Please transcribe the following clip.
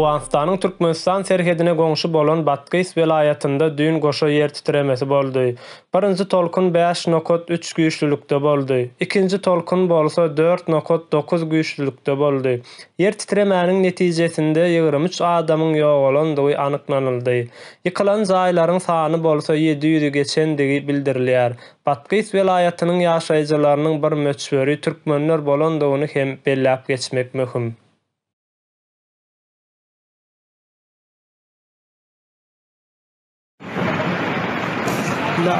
Owganystanyň Türkmenistan serhedine goňşy bolan Batgys welaýatynda düýn goşa ýer titremesi boldy. Birinji tolkun 5.3 güýçlülikde boldy. Ikinji tolkun bolsa 4.9 güýçlülikde boldy. Ýer titremäniň netijesinde 23 adamyň ýogalandygy anyklanyldy. Ýykylan jaýlaryň sany bolsa 700-i geçendigi bildirilýär. Batgys welaýatynyň ýaşaýjylarynyň bir möçberi türkmenler bolandygyny hem belläp geçmek möhüm. La.